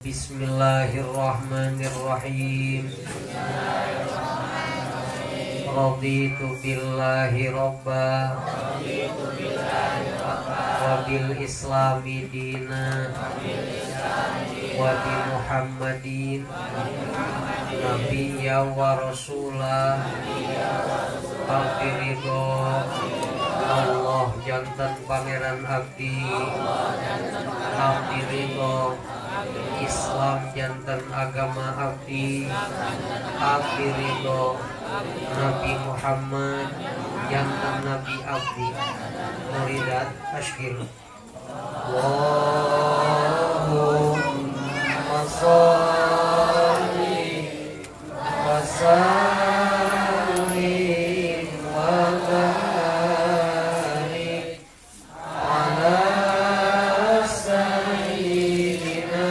Bismillahirrahmanirrahim. Raditu billahi robba wa bil islami dina wa bi Muhammadin nabiyya wa rasulah. Abdi ridho Allah jantan pangeran abdi. Abdi ridho Islam jantan agama abdi. Abdi ridho Nabi Muhammad jantan nabi abdi. Muridat ashkir. Allahumma sholli wa sallim wa barik ala sayyidina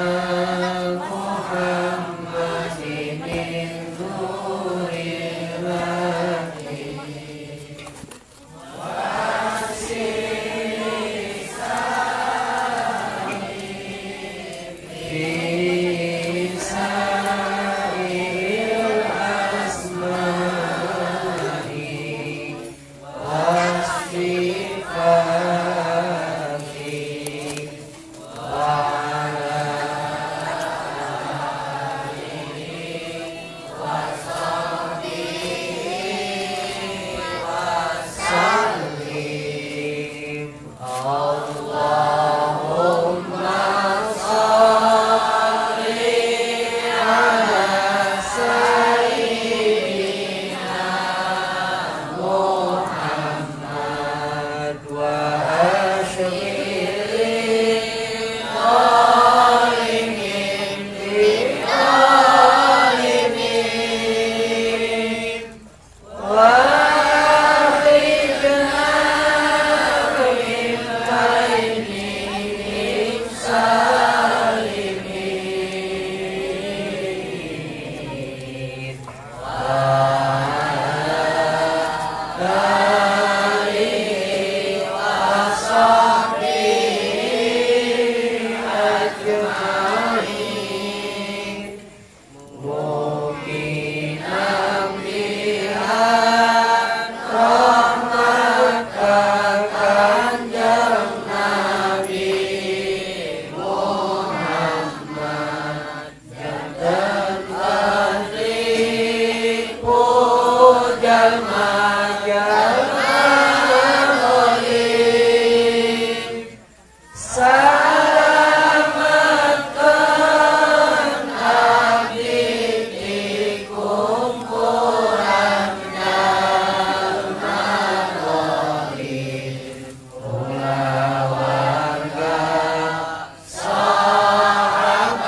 Muhammadin nuril fi asma'i was-sifati wa ala alihi wa sahbihi wa sallim. Allahumma sholli ala sayyidina Muhammad wa ashghili zalimin bizzalimin wa akhrijna min bainihim salimin wa ala alihi wa sahbihi ajma'in. Mugi nambihan rahmat ka Kanjeng Nabi Muhammad janten ahli jalma-jalma zalim. Salamatkan abdi ti kumpulan jalma zalim, kulawarga sahabat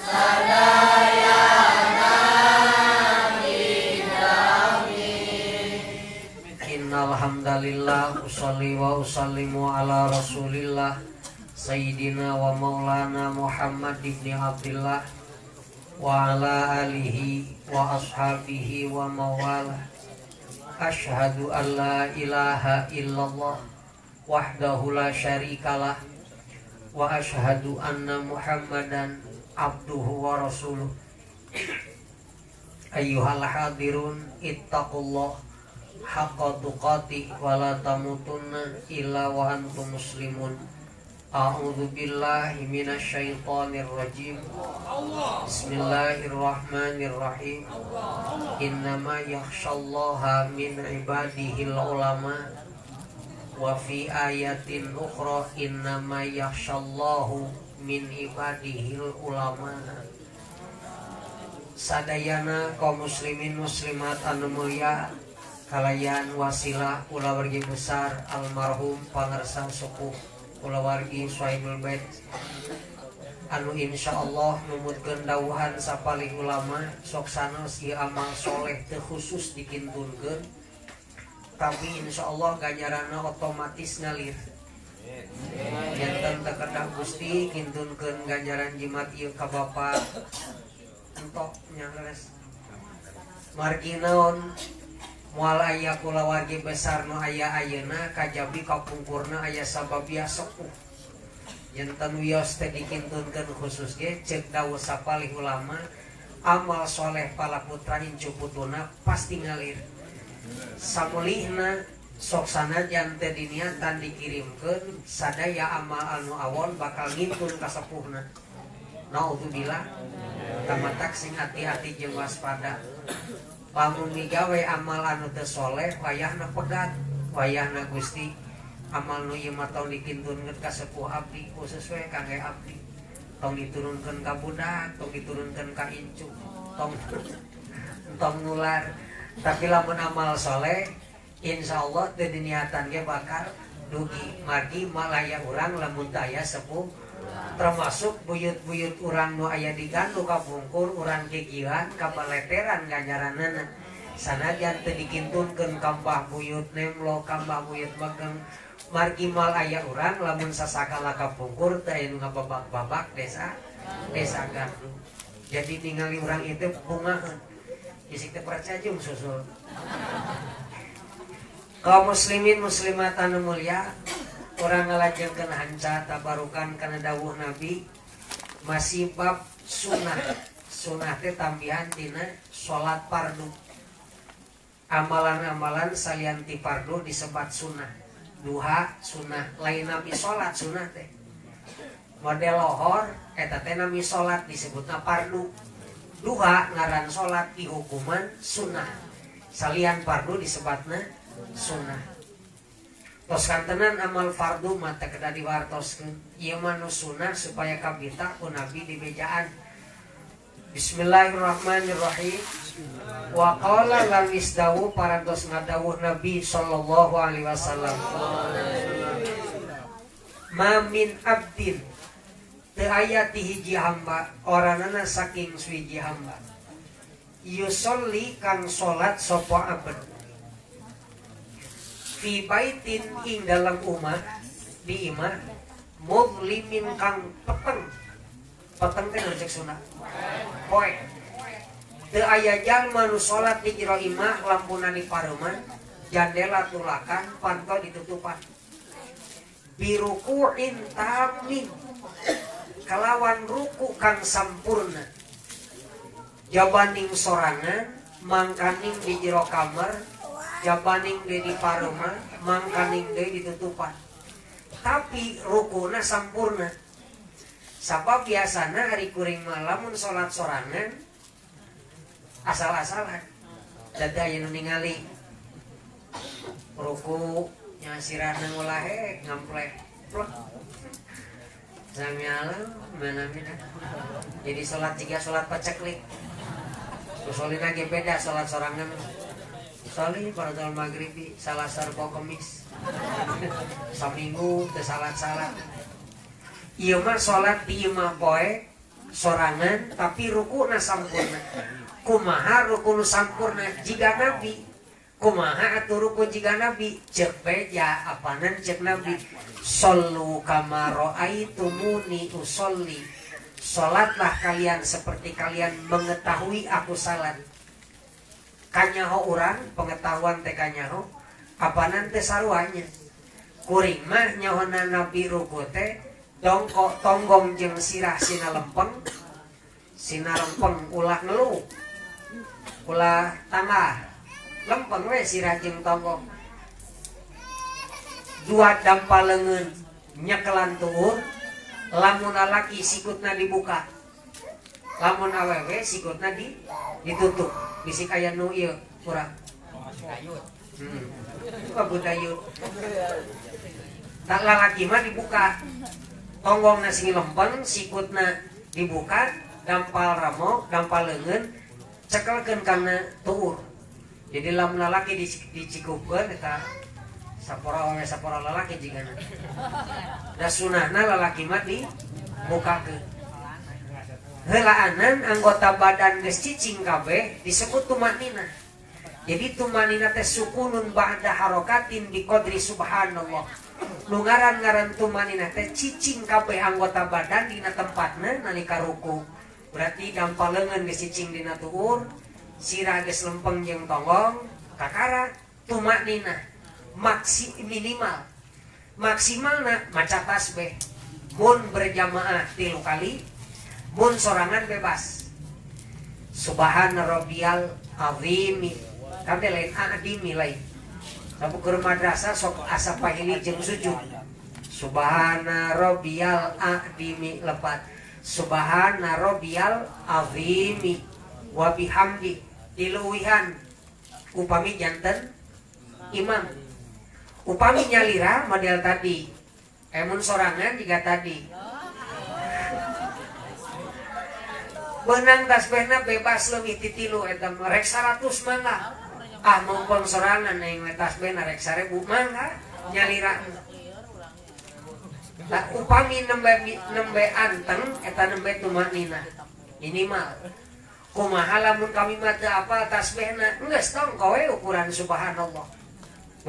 sadayana. Innal hamdalillah usolli wa usallimu ala Rasulillah Sayyidina wa maulana Muhammad ibni Abdillah wa ala alihi wa ashabihi wa mawalah. Ashhadu an la ilaha illallah wahdahu la syarikalah wa ashhadu anna Muhammadan abduhu wa rasuluh. Ayyuhal hadirun, ittaqullah haqqa tuqatih wa la tamutunna illa wa antum muslimun. A'udzu billahi minasyaitonir rajim. Bismillahirrahmanirrahim. Innama yakhshallaha min ibadihil ulama. Wa fi ayatin ukhra innama yakhshallahu min ibadihil ulama. Sadayana kaum muslimin muslimat anu mulia, kalayan wasilah kulawargi besar almarhum pangersa sepuh kulawargi Sohibul Bait anu insyaallah numutkeun dawuhan sapalih ulama, sok sanes ieu amal soleh teu khusus dikintunkeun, tapi insyaallah ganjaranna otomatis ngalir. Janten teu kedah Gusti kintunkeun ganjaran jimat ieu ka Bapak entok nya leres. Margi naon, moal aya kulawargi besar nu aya ayeuna kajabi kapungkurna aya sababiah sepuh. Janten wios teh dikintunkeun khusus ge ceuk dawuh sapalih ulama, amal soleh pala putra incu putuna pasti ngalir. Samulihna sok sanajan teh diniatan dikirimkeun, sadaya amal anu awon bakal ngintun ka sepuhna. Naudzubillah. Tamatak sing hati-hati jeung waspada. Lamun migawe amal anu teu soleh, wayahna pegat, wayahna Gusti amal nu ieu mah tong dikintunkeun ka sepuh abdi, khusus we kangge abdi. Tong diturunkeun ka budak, tong diturunkeun ka incu, tong tong nular. Tapi lamun amal soleh, insyaallah teu diniatan ge bakal dugi margi malaya urang lamun teu aya sepuh, termasuk buyut-buyut urang nu aya di gandu kapungkur urang kikieuan kabaleteran ganjaranana. Sanajan teu dikintunkeun ka mbah buyut nemlo, ka mbah buyut megeng, margi mal aya urang lamun sasakala kapungkur teu aya nu ngababak-babak desa desa Gandu. Jadi ningali urang itu bungaheun. Isik teu percaya jeung susul. Kaum muslimin muslimat anu mulia, urang ngalajengkeun hanca tabarukan kana dawuh Nabi masih bab sunnah. Sunnah teh tambihan tina salat fardu. Amalan-amalan salian ti fardu disebat sunnah. Duha sunnah, lain nami salat sunnah teh. Model lohor eta teh nami salat disebutna fardu. Duha ngaran salat dihukuman sunnah. Salian fardu disebatna sunnah. Tos kantenan amal fardu mah teu kedah diwartoskeun. Ieu mah nu sunnah supaya kabita ku Nabi dibejaan. Bismillahirrahmanirrahim. Wa qala lan wis dawuh parantos ngadawuh Nabi sallallahu alaihi wasallam. Ma min abdin, teu aya ti hiji hamba, oranana saking suwiji hamba, yusolli kang salat sapa abd, fi baitin ing dalam umah, di imah, mudlimin kang peteng. Peteng teh naon cek Sunda? Poek. Teu aya jalma nu salat di jero imah lampuna dipareuman, jandela tulakan, panto ditutupan, biruku'in tamin, kalawan ruku kang sampurna, jabaning sorangan mangkaning di jero kamar, jabaning deui di pareuman, mangkaning deui ditutupan, tapi rukuna sampurna. Sabab biasana ari kuring mah lamun salat sorangan asal-asalan. Dada aya nu ningali ruku nya sirahna ngulahek ngamplek plek. Sami'allahu mana mina. Jadi salat jika salat paceklik. Usolina ge beda salat sorangan. Soli fardhu maghribi salasar kemis. Saminggu teu salat-salat. Ieu mah salat di imah poe sorangan tapi rukuna sampurna. Kumaha ruku nu sampurna jiga Nabi? Kumaha atuh ruku jiga Nabi? Ceuk beja apanan ceuk Nabi? Shollu kama raaitumuni usolli. Salatlah kalian seperti kalian mengetahui aku salat. Kanyaho urang pengetahuan teh kanyaho apanan teh saruanya. Kuring mah nyahona Nabi ruku teh dongkok tonggong jeung sirah sina lempeng, sina lempeng ulah ngeluh, ulah tambah, lempeng we sirah jeung tonggong. Dua dampal leungeun nyekelan tuur, lamun lalaki sikutna dibuka, lamun awewe sikutna ditutup. Bisi aya nu ieu kurang. Budayut. Tak lalaki mah dibuka. Tonggongna sing lempeng, sikutna dibuka, dampal ramo, dampal leungeun, cekelkeun kana tuur. Jadi lamun lalaki dicikupkeun eta sapora awewe sapora lalaki jigana. Da sunahna lalaki mah dibukakeun. Heulaanan anggota badan geus cicing kabeh disebut tumanina. Jadi tumanina teh sukunun ba'da harokatin bi qadri subhanallah. Nu ngaran-ngaran tumanina teh cicing kabeh anggota badan dina tempatna nalika ruku. Berarti dampal leungeun geus cicing dina tuur, sirah geus lempeng jeung tonggong, kakara tumanina maksi minimal. Maksimalna maca tasbih. Mun berjamaah 3 kali, mun sorangan bebas. Subhana rabbiyal azimi. Kabeh lain adimi lain. Sabu keur madrasah sok asa pahili jeung sujud. Subhana rabbiyal adimi lepat. Subhana rabbiyal azimi wa bihamdi diluwihan upami janten imam. Upami nyalira model tadi. Emun sorangan juga tadi. Benang tasbihna bebas leuwih ti 3 eta rek 100 mangga. Ah mumpung sorangan aing we tasbihna rek 1000 mangga nyalira. Tah upami nembe anteng eta nembe tumanina minimal. Kumaha lamun kami mah teu apal tasbihna geus tong kowe ukuran subhanallah.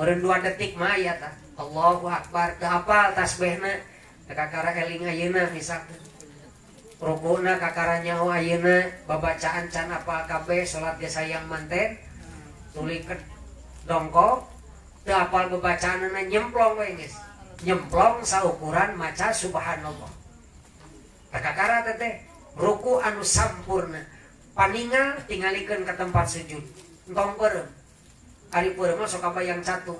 Meureun 2 detik mah aya tah. Allahu akbar teu apal tasbihna kakara eling ayeuna misalkan. Rukuna kakara nyaho ayeuna babacaan can apal kabeh salat ge sayang manten tuli dongkok teu apal babacaanna nyemplong we geus. Nyemplong saukuran maca subhanallah. Kakara teh ruku anu sampurna. Paningal tingalikeun ka tempat sujud. Entong peureum. Ari peureum mah sok kabayang catu.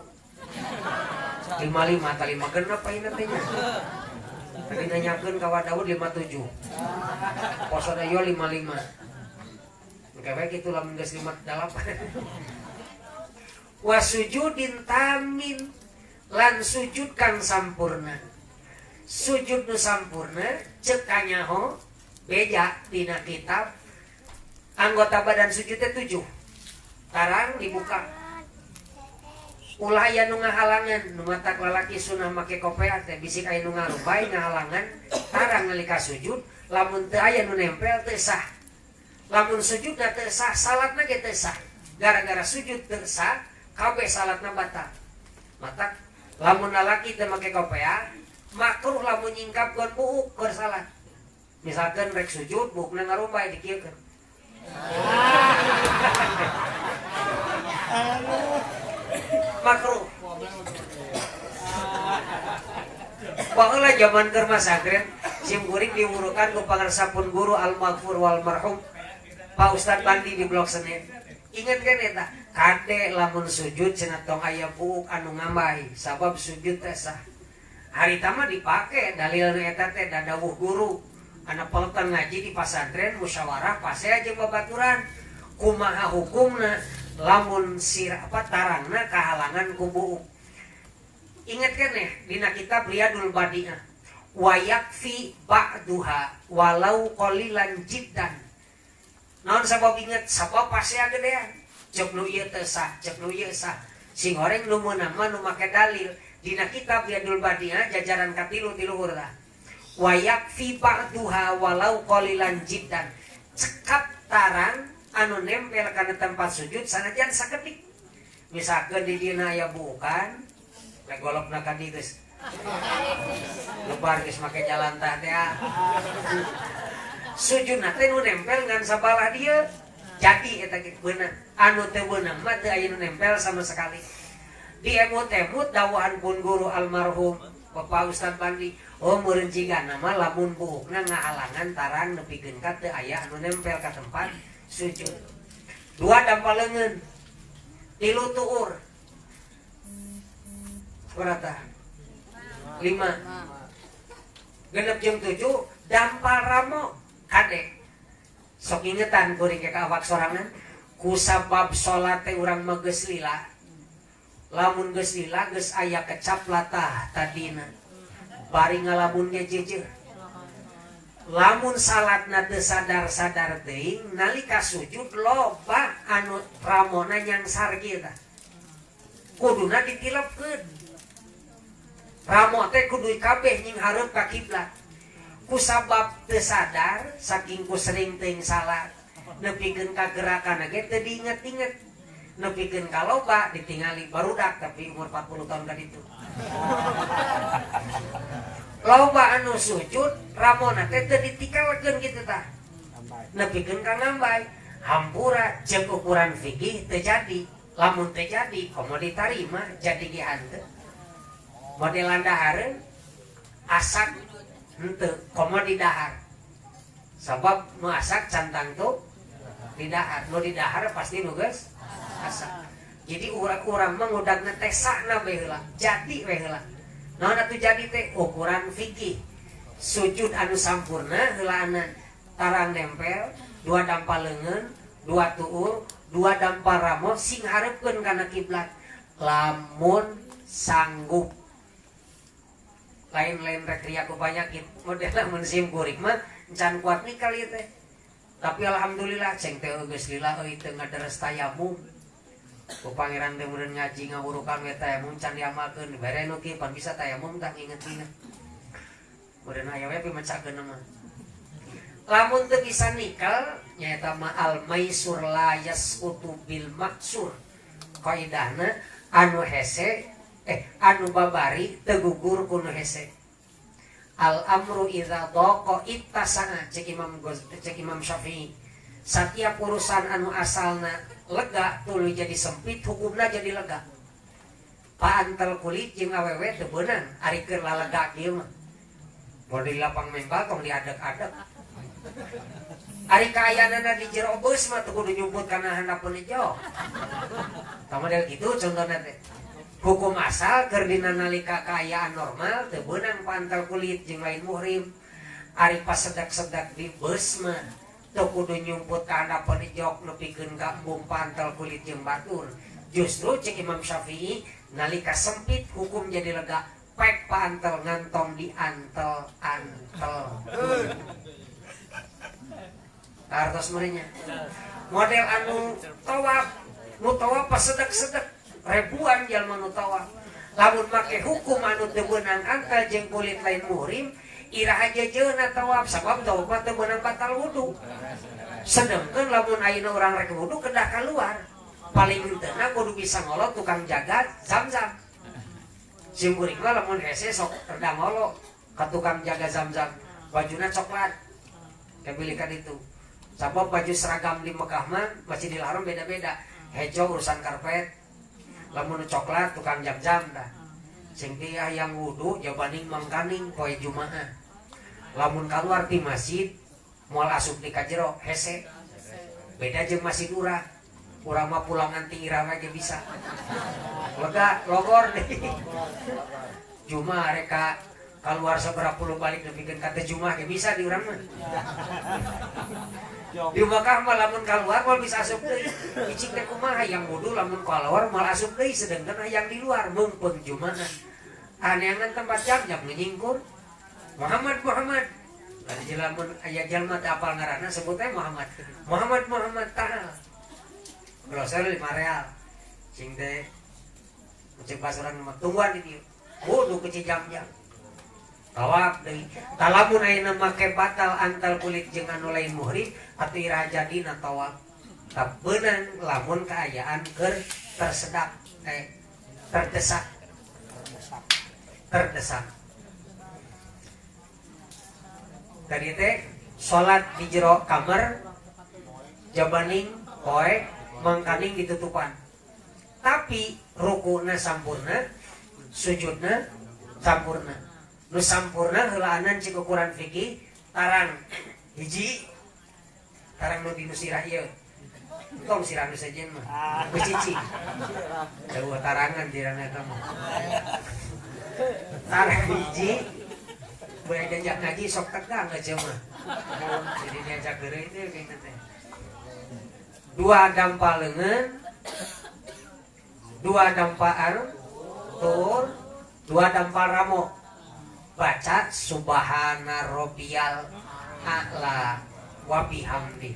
55 ta 56 ayeuna teh nya. Tadi nanyakeun ka Wadaud 57. Poso da ieu 55. Engke we kitu lamun geus 58. Wasujudin tamin lan sujud kang sampurna. Sujud nu sampurna ceuk kanyaho beja dina kitab anggota badan sujud teh 7. Tarang dibuka. Ulah aya nu ngahalangan, nu matak lalaki sunah make kopea teh bisik aya nu ngarubay ngahalangan tarang nalika sujud, lamun teu aya nu nempel teu sah. Lamun sujudna teu sah, salatna ge teu sah. Gara-gara sujud teu sah, kabeh salatna batal. Matak lamun lalaki teu make kopea, makruh lamun nyingkapkeun buuk keur salat. Misalkan rek sujud buukna ngarumbay dikieukeun. Makruh. Baheula zaman keur masantren sim kuring diwurukan ku pangarsapun guru al-maghfur wal marhum Pak Ustad Bandi di Blok Senen. Ingat kan eta? Kade lamun sujud cenah tong aya buuk anu ngambay sabab sujud teh sah. Harita mah dipake dalilna eta teh dadawuh guru. Anak peletan ngaji di pasantren musyawarah pasea jeung babaturan. Kumaha hukumna lamun sir apa tarangna kahalangan ku buuk. Ingat kan ya dina kitab Riyadul Badi'ah wa yakfi ba'duha walau qalilan jiddan. Naon sabab inget sabab pasea gedean. Cek nu ieu teu sah, cek nu ieu sah. Sing horeng nu meunang mah nu make dalil dina kitab Riyadul Badi'ah jajaran katilu ti luhur tah. Wa yakfi ba'duha walau qalilan jiddan. Cekap tarang anu nempel kana tempat sujud sanajan sakedik. Misalkeun di dina aya buukan, rek golokna ka dieu geus. Lebar geus make jalan tah teh. Sujudna teh nu nempel ngan sabalah dieu. Jadi eta ge beunang. Anu teu beunang mah teu aya nu nempel sama sekali. Di emut-emut dawuhan pun guru almarhum Bapak Ustad Bandi, oh meureun cigana mah lamun buukna ngahalangan tarang nepikeun ka teu aya anu nempel ka tempat sujud. 2 dampal leungeun, 3 tuur. Berapa? 5. 6 jeung 7 dampal ramo kade. Sok ingetan kuring ka awak sorangan ku sabab salat teh urang mah geus lila. Lamun geus lila geus aya kecap latah tadina. Bari ngalamun ge jeujeuh. Lamun salatna teu sadar-sadar teuing nalika sujud loba anu ramona nyangsar kieu tah. Kuduna ditilepkeun. Ramo teh kudu kabeh nying hareup ka kiblat. Ku sabab teu sadar saking ku sering teuing salat nepikeun ka gerakan ge teu diinget-inget. Nepikeun ka loba ditingali barudak tapi umur 40 tahun ka ditu. Loba anu sujud ramona teh teu ditikalkeun kitu tah. Nepikeun ka ngambay hampura jeung ukuran fikih teu jadi. Lamun teu jadi komo ditarima jadi ge hanteu. Model landahareun asak Henteu, komo di dahar. Sabab nu asak can tangtu di dahar, nu di dahar pasti nu geus asak. Jadi urang-urang mah ngudagna teh sakna we heula, jadi we heula. Naon atuh jadi teh ukuran fikih. Sujud anu sampurna heulaana tarang nempel, dua dampal leungeun, dua tuur, dua dampal ramo sing hareupeun kana kiblat. Lamun sanggup. Lain-lain rek ria ku panyakit, model mun sim kuring mah can kuat nikal ieu teh. Tapi alhamdulillah ceng teh geus lila euy teu ngaderes tayamum. Ku pangeran teh meureun ngaji ngawurukan we tayamum can diamalkeun bere nu kieu pan bisa tayamum tah nginget-inget. Meureun aya we pimecakeun mah. Lamun teu bisa nikal nyaeta mah al maisur la yasqutu bil maksur. Kaidahna anu hese anu babari teu gugur ku nu hese. Al amru idza daqa ittasana cek Imam cek Imam Syafi'i. Setiap urusan anu asalna lega tuluy jadi sempit hukumna jadi lega. Paantel kulit jeung awewe teu beunang ari keur lalega kieu mah. Mun di lapang mengbal tong diadek-adek. Ari kaayaanana di jero beus mah teu kudu nyumput kana handapeun jauh. Tah model kitu contohna teh. Hukum asal keur dina nalika kaayaan normal teu beunang pantal kulit jeung lain muhrim. Ari pas sedak-sedak di beus mah teu kudu nyumput ka handapeun jok nepikeun ka embung pantal kulit jeung batur. Justru cek Imam Syafi'i nalika sempit hukum jadi lega. Pek pantel ngantong di antel-antel. Artos merenya. Model anu tawaf, nu tawaf pas sedek-sedek ribuan jalma nu tawaf. Lamun make hukum anu teu beunang antel jeung kulit lain muhrim, iraha jejeuna tawaf sabab tawaf mah teu beunang batal wudu. Sedengkeun lamun ayeuna urang rek wudu kedah kaluar. Paling henteu kudu bisa ngolot tukang jaga Zam-Zam. Sim kuring mah lamun hese sok reda ngolo ka tukang jaga Zam-Zam, bajuna coklat. Kabilikan itu. Sabab baju seragam di Mekah mah Masjidil Haram beda-beda. Hejo urusan karpet, lamun coklat tukang jam-jam dah. Sing tiah yang wudu jabaning mangkaning poe Jumaah. Lamun keluar ti masjid moal asup di kajero hese. Beda jeung masjid urang. Urang mah pulangan ti iraha ge bisa. Lega logor deh. Jumaah reka keluar seberapa puluh balik nepikeun ka teu Jumaah ge bisa di urang mah. Di Mekah mah lamun keluar moal bisa asup deui. Icing teh kumaha yang wudu lamun keluar moal asup deui sedengkeun hayang di luar mumpung Jumaah. Aneangan tempat jam-jam nyingkur. Muhammad Muhammad. Ada lamun aya jalma teu apal ngaranna sebut teh Muhammad. Muhammad Muhammad ta'al. Glosor 5 real. Cing teh cek pasaran mah tungguan di dieu. Wudu ke jam-jam. Tawaf deui. Talamun ayeuna make batal antal kulit jeung anu lain muhrim atuh iraha jadina tawaf. Tah beunang lamun kaayaan keur tersedak terdesak. Terdesak. Tadi teh salat di jero kamar jabaning poe mangkaning ditutupan. Tapi rukuna sampurna, sujudna sampurna. Nu sampurna heulaanan cik ukuran fikih tarang hiji tarang nu dinu sirah ieu. Entong sirah nu sejen mah. Becicing. Jauh tarangan dirana eta mah. Tarang hiji bae diajak ngaji sok tegang aja mah. Jadi diajak geureuy teh kayaknya teh. Dua dampa leungeun, dua dampa tur, dua dampa ramo. Baca subhana rabbiyal a'la wa bihamdi.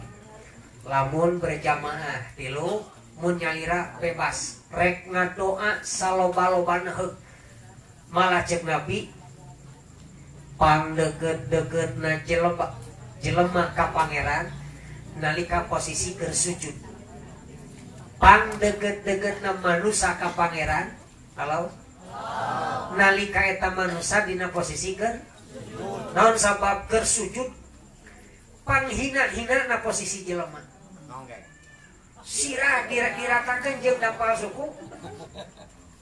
Lamun berjamaah tilu mun nyalira bebas rek ngadoa saloba-lobana heug. Malah cek Nabi pangdeukeut-deukeutna jelema ka pangeran nalika posisi keur sujud. Pangdeukeut-deukeutna manusa ka pangeran halo nalika eta manusa dina posisi keur naon sabab keur sujud panghina-hina na posisi jelema. Sirah diratakeun jeung dampal suku.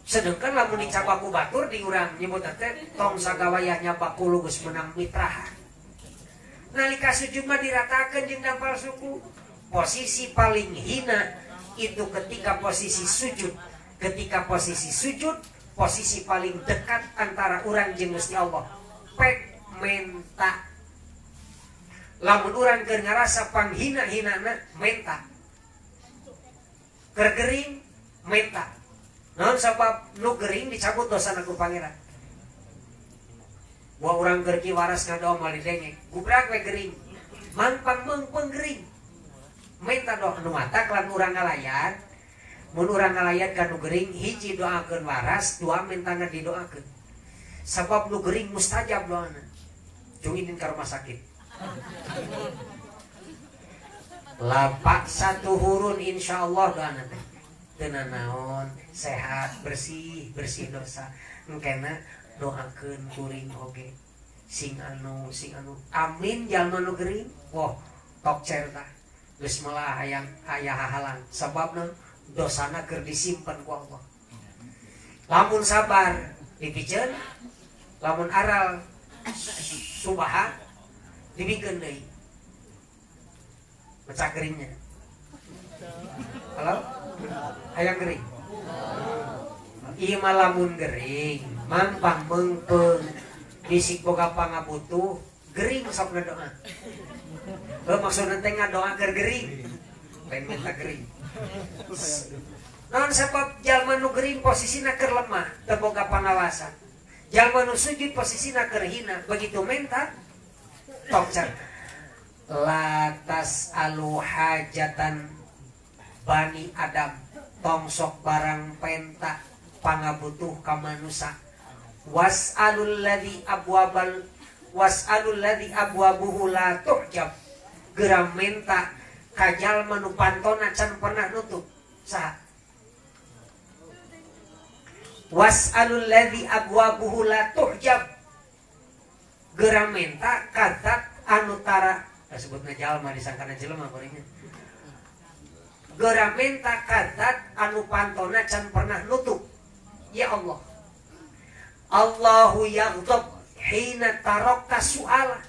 Sedangkan lamun dicabak ku batur di urang nyebut teh tong sagawayah nyabak kulu geus meunang mitrahan. Nalika sujud mah diratakeun jeung dampal suku. Posisi paling hina itu ketika posisi sujud. Ketika posisi sujud, posisi paling dekat antara urang jeung Gusti Allah. Pek menta. Lamun urang keur ngarasa panghina-hinana menta. Keur gering menta. Naon sabab nu gering dicabut dosana ku pangeran. Buah urang keur ki waras ngadoa moal didenge. Gubrak we gering. Mangpang meungpeung gering. Menta doa nu matak lamun urang ngalayan. Mun urang ngalayan ka nu gering hiji doakeun waras, dua mentana didoakeun. Sabab nu gering mustajab doana. Junginin ka rumah sakit. Lapak satu hurun insyaallah doana teh. Teu nanaon, sehat, bersih, bersih dosa. Engkena doakeun kuring oge. Sing anu, sing anu. Amin jalma nu gering. Wah, tok cer tah. Geus melah hayang aya hahalang. Sababna dosana keur disimpen ku Allah. Lamun sabar dipiceun, lamun aral subaha dibikeun deui. Mecak geringnya. Halo? Hayang gering. Ieu mah lamun gering, mampang meungpeung, bisik boga pangabutuh, gering sok ngadoa. Heuh maksudna teh ngadoa keur gering. Lain minta gering. Naon sabab jalma nu gering posisina keur lemah, teu boga pangawasan. Jalma nu sujud posisina keur hina, begitu menta tok cer. La tasalu hajatan bani Adam, tong sok barang penta pangabutuh ka manusa. Was'alul ladzi abwabal was'alul ladzi abwabuhu la tuhjab. Geura menta ka jalma nu pantona can pernah nutup. Saha? Was'alul ladzi abwabuhu la tuhjab. Geura menta ka zat anu tara sebutna jalma disangkana jelema kuringnya. Geura menta ka zat anu pantona can pernah nutup. Ya Allah. Allahu yaghdab hina tarakta su'ala.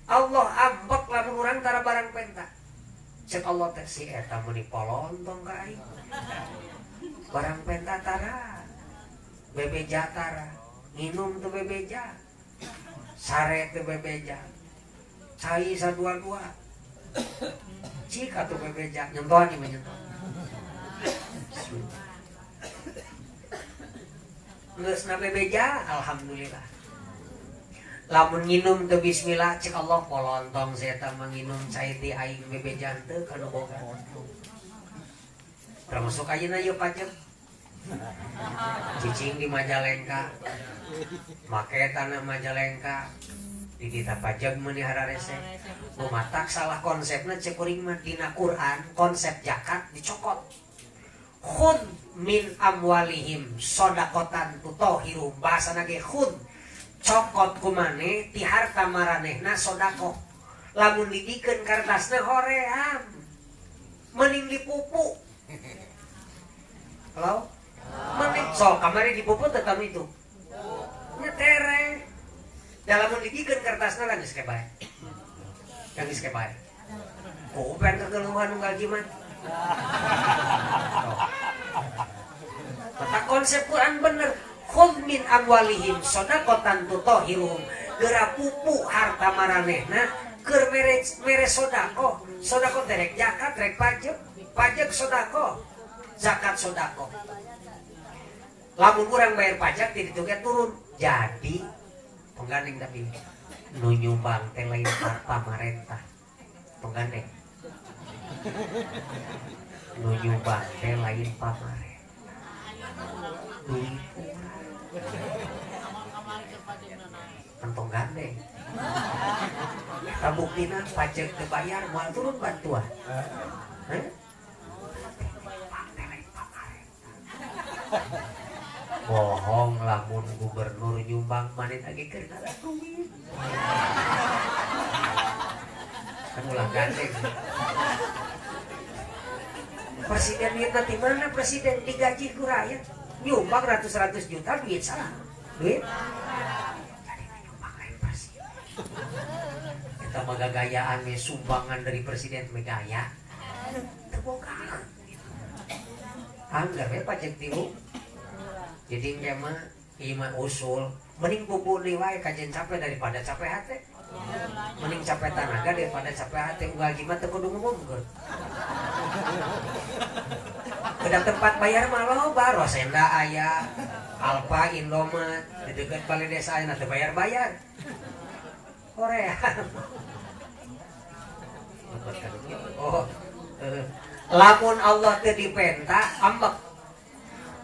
Allah ambek lamun urang tara barang penta. Cek Allah teh si eta meuni polontong ka aing. Barang penta tara. Bebeja tara. Nginum teu bebeja. Sare teu bebeja. Cai sadua-dua. Cik atuh bebeja nyentuhan ieu mah nyentuhan. Geus na bebeja alhamdulillah. Lamun nginum teu bismillah cek Allah polontong si eta mah nginum cai ti aing bebeja teu ka nu boga. Termasuk ayeuna ieu pajak. Cicing di Majalengka. Make tanah Majalengka. Ditita pajak meuni hararese. Lumatak salah konsepna cek kuring mah dina Quran konsep zakat dicokot. Khud min amwalihim shadaqatan tutahhiru bahasana ge khud cokot kumane ti harta maranehna sedekah. Lamun dibikeun kartasna hoream mending dipupu. Halo? Mending sok kamari dipupu tetap itu. Nyetere. Da lamun dibikeun kertasna lah geus kebae. Geus kebae. Ku pengen kegeluhan unggal jimat. Kata konsep Quran bener. Khudh min amwalihim shadaqatan tutahhiruhum. Geura pupu harta maranehna keur mere sedekah. Sedekah teh rek zakat, rek pajak, pajak sedekah, zakat sedekah. Lamun urang bayar pajak ti ditu ge turun. Jadi penggandeng tapi nu nyumbang teh lain pamarentah. Penggandeng. Nu nyumbang teh lain pamarentah. Duit urang. Kantong gandeng. Eta buktina pajak teu bayar moal turun bantuan. Hah? Bohong lamun gubernur nyumbang maneh lagi keur ngalah duit. Kan ulah gandeng. Presiden ieu teh di mana presiden digaji ku rakyat. Nyumbang ratus-ratus juta duit salah. Duit? Jadi nyumbang lain presiden. Kita mah gagayaan we sumbangan dari presiden mah gaya. Teu boga. Anggar we pajak tilu. Jadi engke mah ieu mah usul mending pupu deui wae kajen capek daripada capek hate. Mending capek tanaga daripada capek hate. Unggal jimat teu kudu ngumumkeun. Udah tempat bayar mah loba, Rosenda aya, Alfa, Indomaret, di dekat balai desa aya teu bayar-bayar. Korea. Oh. Lamun Allah teu dipenta ambek.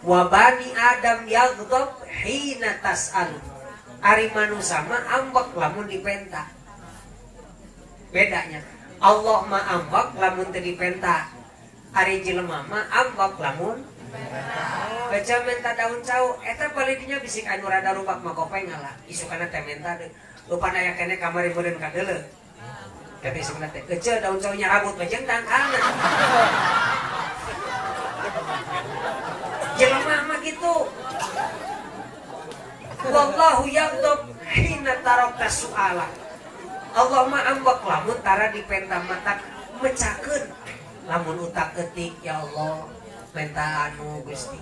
Wa bani Adam yaghdab hina tas'al. Ari manusa mah ambek lamun dipenta. Bedanya Allah mah ambek lamun teu dipenta. Ari jelema mah ambek lamun baca menta daun cau eta palidinya bisik anu rada rubak mah kopeng ngalah isukana teh menta deui lupa aya keneh kamari meureun ka deuleu tapi isukna teh ece daun cau nya rabut mah jengtang kana jelema mah kitu wallahu yaghdab hina tarakta su'ala. Allah mah ambek lamun tara dipenta matak mecakeun lamun utak ketik ya Allah menta anu Gusti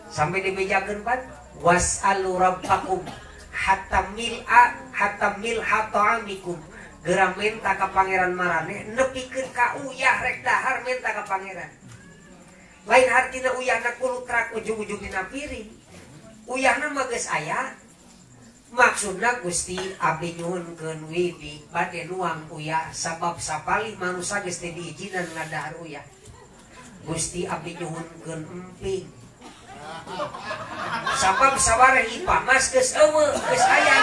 sampai dibejakeun pan was'alu rabbakum hatta mil'a hatta milha ta'amikum geura menta ka pangeran maraneh nepikeun ka uyah rek dahar menta ka pangeran lain hartina uyahna kulutrak ujung-ujung dina piring uyahna mah geus aya maksudna Gusti abdi nyuhunkeun wibi bade nuang uyah sabab sapali manusa geus teu diijinan ngadahar uyah. Gusti abdi nyuhunkeun emping sabab sawareh ipamas geus eueuh geus aya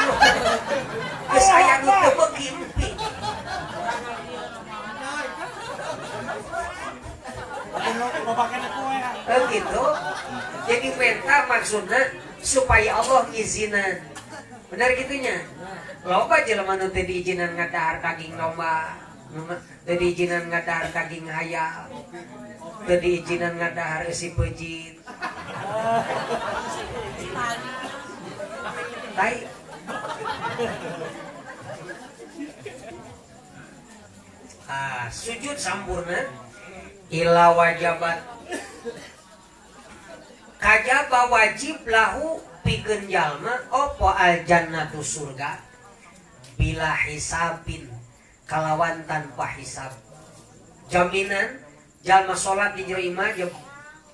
nu teu beuki emping. Gitu. Jadi menta maksudna supaya Allah ngizinan. Benar gitunya. Loba jelema nu teu diizinan ngadahar daging domba, teu diizinan ngadahar daging hayam, teu diizinan ngadahar eusi peuncit. Tai. Ah, sujud sampurna ila wajabat. Kajaba wajib lahu pikeun jalma opo al jannatu surga bila hisabin kalawan tanpa hisab. Jaminan jalma salat di jero imah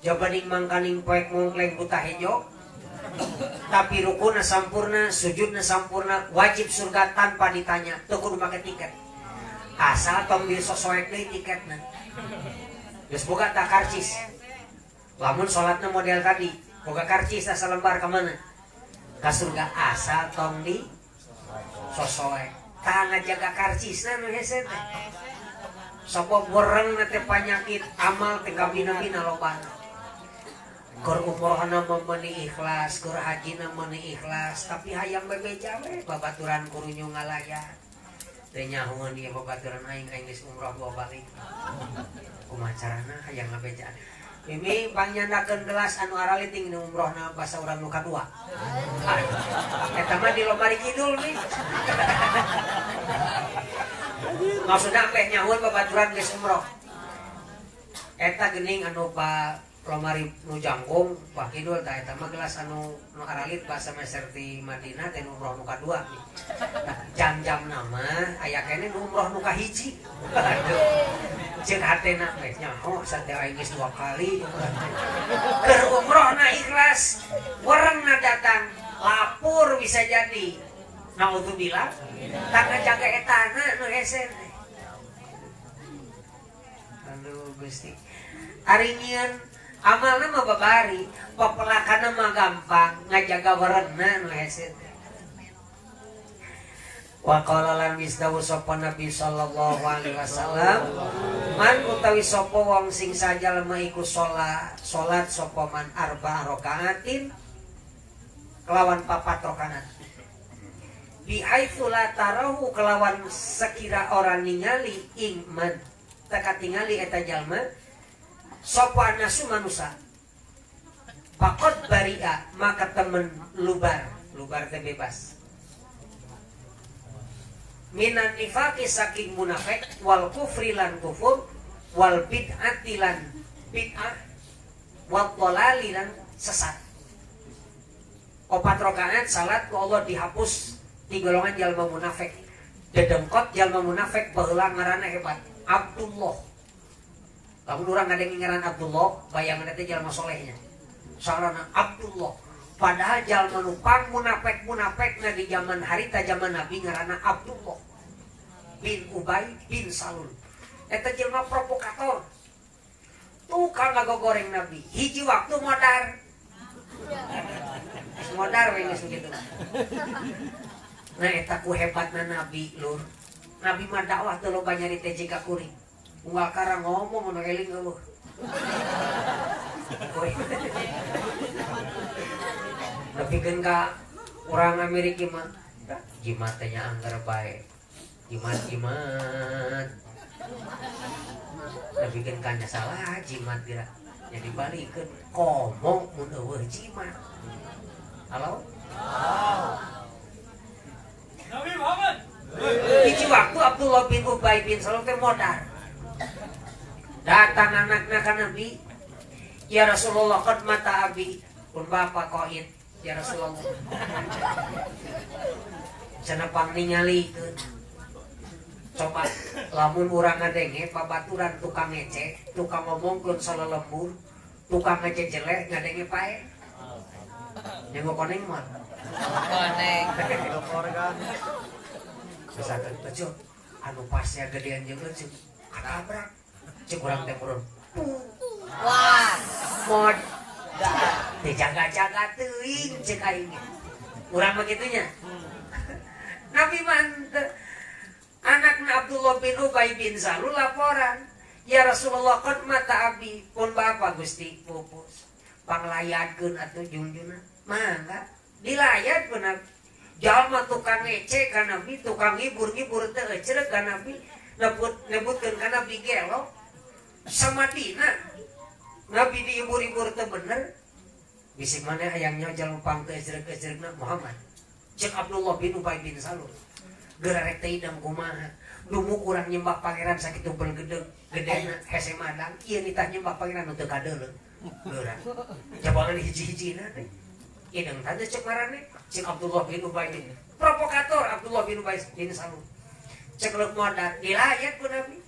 jabaning mangkaning poek mongkleng buta hejo tapi rukuna sampurna, sujudna sampurna, wajib surga tanpa ditanya, teu kudu make tiket. Asal tong disosoek deui tiketna. Geus boga tah karcis. Lamun salatna model tadi, boga karcis tah salembar ka mana? Ka surga asal tong di sosoek. Tah ngajaga karcisna nu hese teh. Sabab wereng teh panyakit amal teh kabina-bina lobana. Keur umrohna mah meuni ikhlas, keur hajina meuni ikhlas, tapi hayang bebeja we babaturan kurunyung ngalaya. Teu nyahoeun ieu babaturan aing aing geus umroh dua balik. Kumaha carana hayang ngabejaan. Mimi pangnyandakeun gelas anu araliting nu umrohna basa urang nu kadua. Eta mah di Lomari Kidul nih. Maksudna ameh nyahoeun babaturan geus umroh. Eta geuning anu pa Lomari nu jangkung Pak Kidul tah eta mah gelas anu nu aralit basa meser ti Madinah teh nu umroh nu kadua nih. Nah, jam-jamna mah aya keneh nu umroh nu kahiji. Aduh. Ceuk hatena teh nyaho sateu aing geus 2 kali umroh teh. Keur umrohna ikhlas, werengna datang, lapor bisa jadi. Naudzubillah. Tah ngajaga etana nu hese teh. Aduh Gusti. Ari nyieun amalna mah babari, pepelakanna mah gampang, ngajaga werengna nu hese teh. Wa qala lan wisdawu sapa Nabi sallallahu alaihi wasallam man utawi sapa wong sing sajalma iku salat sapa man arba rakaatin kelawan papat rakaat bi haitsu la tarahu kelawan sekira ora ningali ing man teka tingali eta jalma sapa nasu manusa Faqad bari'a maka temen lubar, lubar teh bebas. Minan nifaqi saking munafik wal kufri lan kufur wal bid'ati lan bid'ah wal dhalali lan sesat. 4 rakaat salat ku Allah dihapus di golongan jalma munafik. Dedengkot jalma munafik baheula ngaranna hebat, Abdullah. Lamun urang ngadenge ngaran Abdullah, bayangan teh jalma solehnya. Sarana Abdullah. Padahal jalma nu pang munafik-munafik di zaman harita zaman Nabi ngaranna Abdullah bin Ubay bin Salul. Eta jelma provokator. Tukang ngagogoreng Nabi. Hiji waktu modar. Modar we geus kitu. Nah eta ku hebatna Nabi lur. Nabi mah dakwah teu loba nyarita jiga kuring. Unggal karang ngomong nu eling eueuh. Nepikeun ka urang Amerika mah jimat teh nya angger bae. Jimat-jimat. Nepikeun ka nya salah jimat geura. Nya dibalikeun komo mun eueuh jimat. Halo? Nabi Muhammad. Hiji waktu Abdullah bin Ubay bin Salul teh modar. Datang anakna ka Nabi, ya Rasulullah qad mata abi, pun bapa koit ya Rasulullah. Cenah pang ningalikeun. Coba lamun urang ngadenge pabaturan tukang ngecek, tukang ngomongkeun salelembur, tukang ngajejeleh ngadenge pae. Nengok koneng mah. Koneng. Misalkan eceu anu pasnya gedean jeung eceu katabrak. Cek urang teh meureun. Wah. Mod. Teu jaga-jaga teuing cek aing. Urang mah kitunya. Nabi mah henteu. Anakna Abdullah bin Ubay bin Salul laporan, ya Rasulullah qad mata abi, pun bapa Gusti pupus. Panglayadkeun atuh jungjuna. Mangga dilayat ku Nabi. Jalma tukang ngece ka Nabi, tukang ngibur-ngibur teu ecreg ka Nabi, nebutkeun ka Nabi gelo. Samadina Nabi diibur-ibur teu bener. Bisi maneh hayang nyaho jalma pang teu ecreg-ecregna Muhammad. Cek Abdullah bin Ubay bin Salul. Geura rek teh idam kumaha. Dumu kurang nyembah pangeran sakitu belgedeg gedena hese madang ieu nitah nyembah pangeran nu teu kadeuleu. Geura. Jabangan hiji-hijina teh. Idang tadi cek marane cek Abdullah bin Ubay bin provokator Abdullah bin Ubay bin Salul. Cek leuk modar dilayat ku Nabi.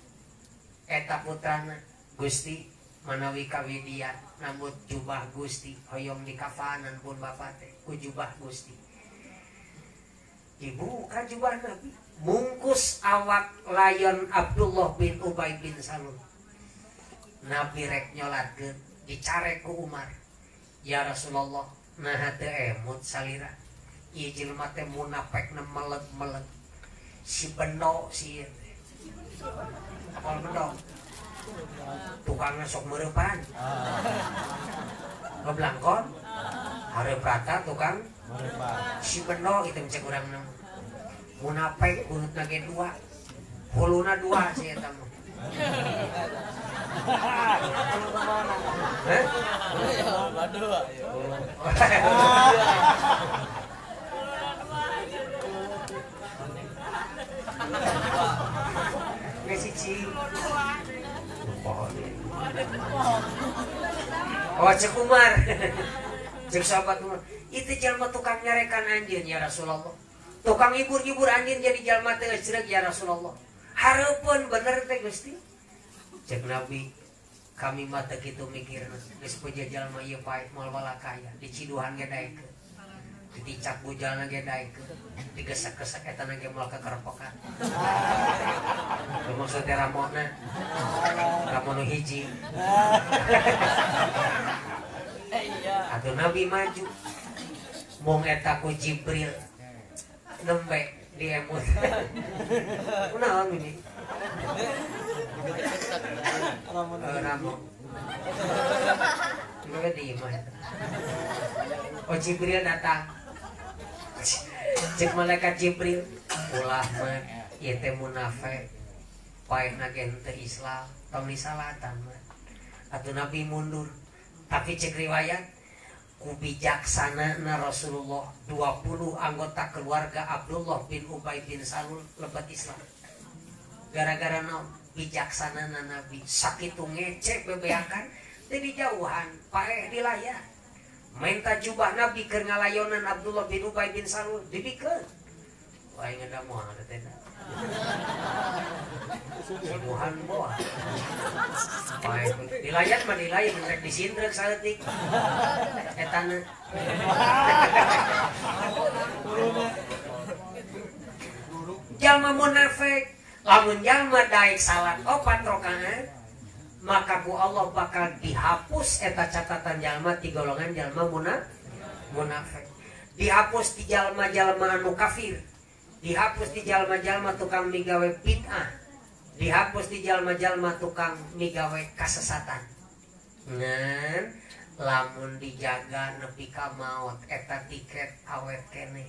Eta putrana Gusti manawi kawidian nambut jubah Gusti hoyong dikafanan pun bapa teh ku jubah Gusti. Dibuka jubah Nabi, mungkus awak layon Abdullah bin Ubay bin Salul. Nabi rek nyolatkeun, dicarek ku Umar. Ya Rasulullah, naha teu emut salira. Ieu jelema teh munafekna meleg-meleg. Si bendo si ieu teh. Apal bendo? Tukangna sok meureupan. Ngeblangkon. Hareup rata tukang si bendo itu cek urang mah. Munafik bunutna ge dua. Huluna dua si eta mah. Hah? Geus hiji. Oh cek Umar. Cek sahabat Umar. Itu jalma tukang nyarekan anjeun ya Rasulullah. Tukang hibur-hibur anjeun jadi jalma teu ecreg ya Rasulullah. Hareupeun bener teh Gusti. Cek Nabi, kami mah teu kitu mikirna. Geus puja jalma ieu pae moal walakaya, diciduhan ge daekeun. Diticak bujalna ge daekeun, digesek-gesek etana ge moal kakerepokan. Maksud teh ramona. Ramo nu hiji. Atuh Nabi maju. Mung eta ku Jibril nembe di emut. Kunaon ini? Ramo. Nembe di imah. Oh Jibril datang. Cek malaikat Jibril, ulah mah ieu teh munafik. Paehna ge henteu Islam, tong disalatan mah. Atuh Nabi mundur. Tapi cek riwayat Ku bijaksanana Rasulullah 20 anggota keluarga Abdullah bin Ubay bin Salul lebet Islam. Gara-gara naon? Bijaksanana Nabi. Sakitu ngecek bebeakan teu dijauhan, paeh dilayar. Menta jubah Nabi keur ngalayonan Abdullah bin Ubay bin Salul dibikeun. Wah, ngeda moal teh. Subuhan boa. Paeh dilayat mah dilayat rek disindrek saeutik. Etana. Jalma munafik, lamun jalma daek salat 4 rakaat, maka ku Allah bakal dihapus eta catatan jalma ti golongan jalma munafik. Dihapus di jalma-jalma anu kafir, dihapus di jalma-jalma tukang migawe bid'ah, dihapus di jalma-jalma tukang migawe kasesatan. Ngan lamun dijaga nepi ka maot eta tiket awet keneh.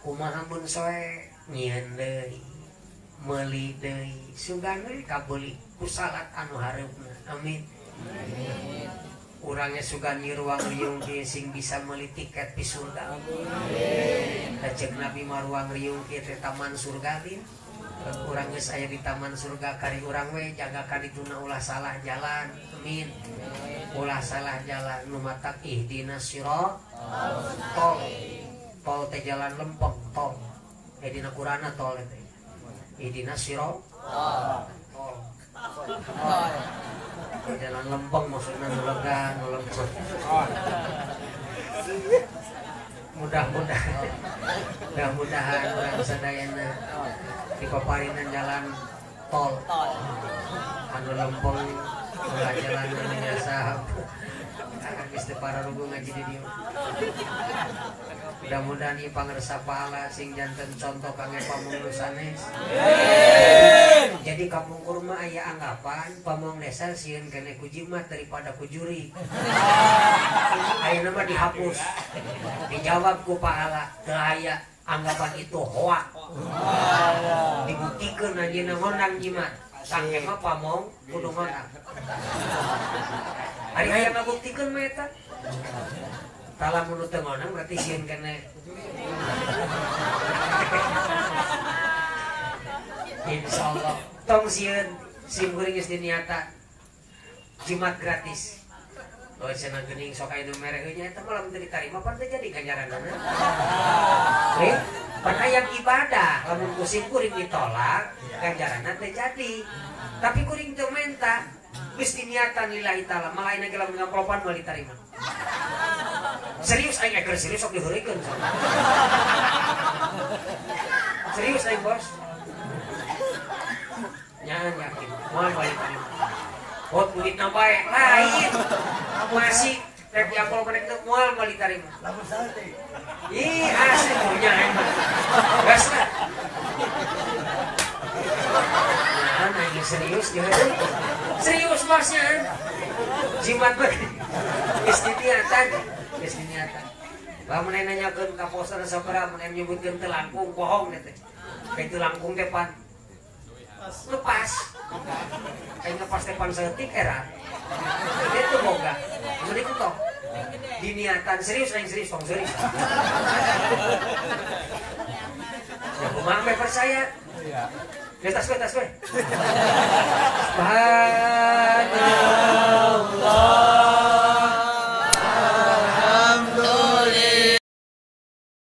Kumaha mun soe nyieun deui, meuli deui, sugan we kabeuli ku salat anu hareupna. Amin. Urangnya sugan nyi ruang riung kieu sing bisa meuli tiket pi surga. Amin. Ceuk Nabi mah ruang riung kieu teh taman surga bin. Urang geus aya di taman surga kari urang we jaga ka dituna ulah salah jalan. Amin. Ulah salah jalan nu matak ihdinas siratal. Tol. Tol teh jalan lempeng tol. Dina Qur'anna tol teh. Ihdinas siratal. Tol. Jalan lempeng maksudna nu lega, nu lempeng. Mudah-mudahan, mudah-mudahan urang sadayana dipaparinan jalan tol anu lempeng, ulah jalan anu biasa. Geus teu pararuguh ngaji di dieu. Mudah-mudahan ieu pangersa pahala sing janten contoh kangge pamong nu sanes. Jadi kapungkur mah aya anggapan pamong desa sieun keneh ku jimat daripada ku juri. Ayeuna mah dihapus. Dijawab ku pahala teu aya anggapan itu hoak. Dibuktikeun anjeunna ngondang jimat. Sangke mah pamong kudu ngondang. Ari aya ngabuktikeun mah eta. Tah lamun nu teu ngondang berarti sieun keneh. Insyaallah tong sieun sim kuring geus diniata jimat gratis. Oh cenah geuning sok aya nu mere heuh nya eta mah lamun teu ditarima pan teu jadi ganjaranana. Pan aya ibadah lamun ku sim kuring ditolak ganjaranna teu jadi. Tapi kuring teu menta geus diniatan lillahi taala malah ayeuna ge lamun ngamplopan moal ditarima. Serius aing keur serius sok diheureuykeun sok. Serius aing bos. Nyahan yakin moal moal diterima. Hot duitna bae lain. Masih rek diamplop rek teu moal moal diterima. Lamun saeutik. Ih asli punya aing mah. Gas lah. Nyahan aing serius diheureuykeun. Serius bosnya. Jimat bae. Geus diniatan, geus diniatan. Lamun aya nanyakeun ka poster sabaraha mun aya nyebutkeun teu langkung bohong teh. Kayak teu langkung teh pan lepas. Kayak lepas teh pan saeutik era. Itu boga. Mun iku toh. Diniatan serius aing serius tong serius. Ya kumaha meh percaya? Iya. Geus tas we, tas we. Subhanallah.